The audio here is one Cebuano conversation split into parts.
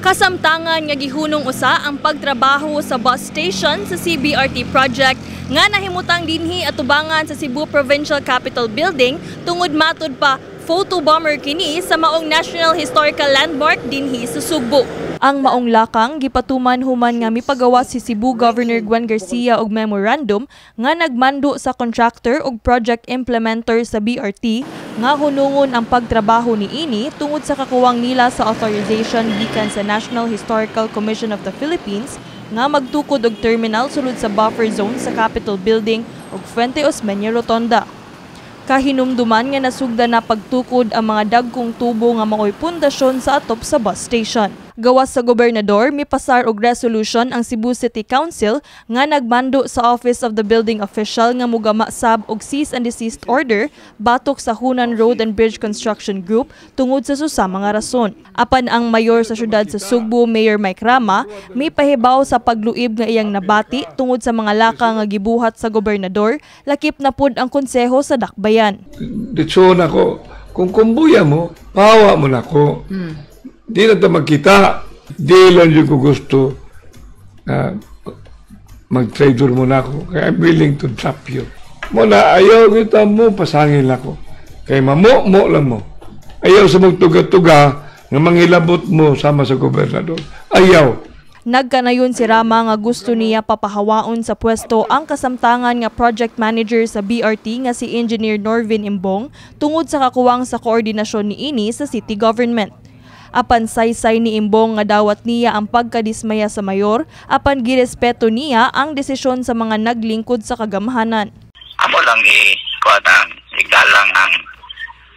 Kasamtangan nga gihunong usa ang pagtrabaho sa bus station sa CBRT project nga nahimutang dinhi atubangan sa Cebu Provincial Capitol Building tungod matud pa photo bomber kini sa maong National Historical Landmark dinhi sa Sugbo. Ang maong lakang gipatuman human nga mipagawa si Cebu Governor Gwen Garcia og memorandum nga nagmando sa contractor ug project implementer sa BRT nga hunungon ang pagtrabaho niini tungod sa kakuwang nila sa authorization gikan sa National Historical Commission of the Philippines nga magtukod og terminal sulod sa buffer zone sa Capitol Building ug Fuente Osmeña Rotonda. Kahinumduman nga nasugda na pagtukod ang mga dagkong tubo nga maoy pundasyon sa atop sa bus station. Gawas sa gobernador, mipasar og resolution ang Cebu City Council nga nagmando sa Office of the Building Official nga mugama sab og cease and desist order batok sa Hunan Road and Bridge Construction Group tungod sa susama nga rason. Apan ang mayor sa syudad sa Sugbo, Mayor Mike Rama, mipahibaw sa pagluib nga iyang nabati tungod sa mga laka nga gibuhat sa gobernador, lakip na pud ang konseho sa Dakbayan. Ditso na ko, kung kumbuya mo, pahawa mo na ko. Di na ta magkita. Di lang yung ko gusto na mag-trader mo na ako. Kaya I'm willing to drop you. Mo na, ayaw kita mo, pasangil ako. Kay mamo, mo lang mo. Ayaw sa magtuga-tuga nga mangilabot mo sama sa gobernador. Ayaw. Nagkanayon si Rama nga gusto niya papahawaon sa pwesto ang kasamtangan nga project manager sa BRT nga si Engineer Norvin Imbong tungod sa kakuwang sa koordinasyon niini sa city government. Apan saysay ni Imbong nga dawat niya ang pagkadismaya sa mayor, apan girespeto niya ang desisyon sa mga naglingkod sa kagamhanan. Amo lang i kuan ang igalang ang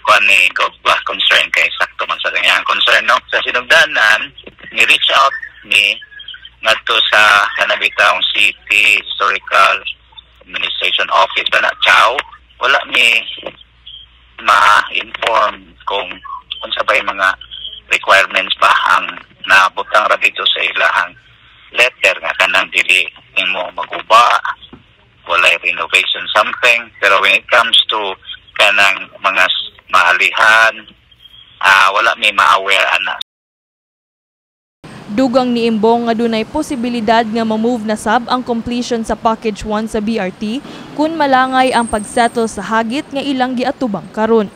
kuan ni Gov concern kay sakto man sa kanyang concern, no. Sa sinugdanan ni reach out ni ngadto sa kanabitang City Historical Administration Office ba na chow, wala mi ma-inform kung unsa bay mga requirements ba ang nabutang ra dito sa ilahang letter nga kanang dili nimo maguba, walay renovation something, pero when it comes to kanang mga maalihan, wala mi ma-aware ana. Dugang ni Imbong nga dunay posibilidad nga ma-move na sab ang completion sa package 1 sa BRT kung malangay ang pagsettle sa hagit nga ilang giatubang karon.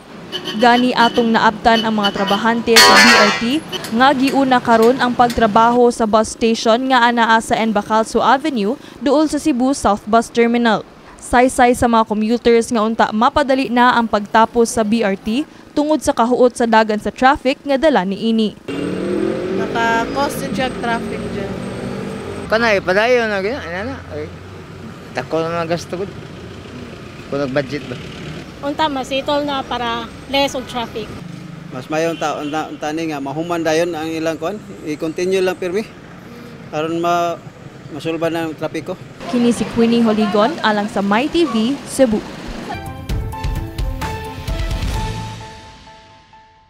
Gani atong naabtan ang mga trabahante sa BRT nga giuna karon ang pagtrabaho sa bus station nga anaa sa N. Bacalso Avenue duol sa Cebu South Bus Terminal. Saysay sa mga commuters nga unta mapadali na ang pagtapos sa BRT tungod sa kahuot sa dagan sa traffic nga dala niini. Naka-cause siya traffic dyan. Kanay padayon na gyud ana na. Ay. Dako na mga gasto gud. Kung nag-budget ba. Unta masitol na para less og traffic. Mas mayo unta unta, unta ni nga mahuman dayon ang ilang kuan, i-continue lang pirmi aron ma masulba na ang trapiko. Kini si Queenie Holigon alang sa MyTV, Cebu.